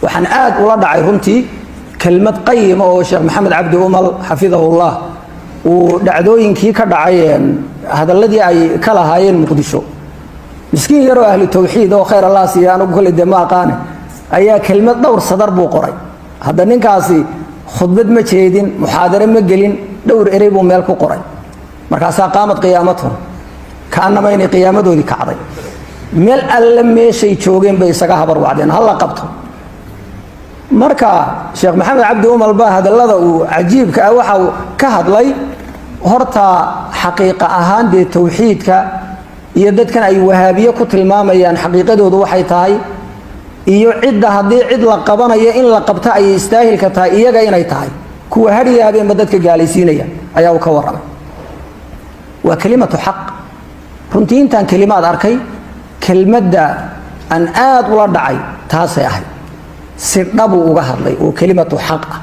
Waxaan aad ula dhacay runtii kelmad qayima oo Sheekh Maxamed Cabdi Umal xafidahullah uu dhacdooyinkii ka dhacay, hadalladii ay ka lahaayeen Muqdisho. Miskiin yaroo ahlu tawxiid oo khayr Allah siiya, anigu kolley dee ma aqaane, ayaa kelmad dhowr sadar buu qoray. Hadda ninkaasi khudbad ma jeedin, muxaadare ma gelin, dhowr erey buu meel ku qoray. Markaasaa qaamad qiyaamatuhum, kaanama inay qiyaamadoodii kacday. Meel alle meeshay joogeen bay isaga habar wacdeen, hala qabto. Marka Sheekh Maxamed Cabdi Umal baa hadallada uu cajiibka ah waxa uu ka hadlay, horta xaqiiqa ahaan dee tawxiidka iyo dadkan ay wahaabiye ku tilmaamayaan xaqiiqadoodu waxay tahay, iyo cidda haddii cid la qabanayo in la qabto ay istaahilka tahay iyaga inay tahay, kuwa hadhiya habeenba dadka gaalaysiinaya, ayaa uu ka warramay. Waa kelimatu xaq runtii. Intaan kelimaad arkay, kelmadda aan aad ula dhacay taasay ahayd. Si dhabuu uga hadlay oo kelimatu xaq ah.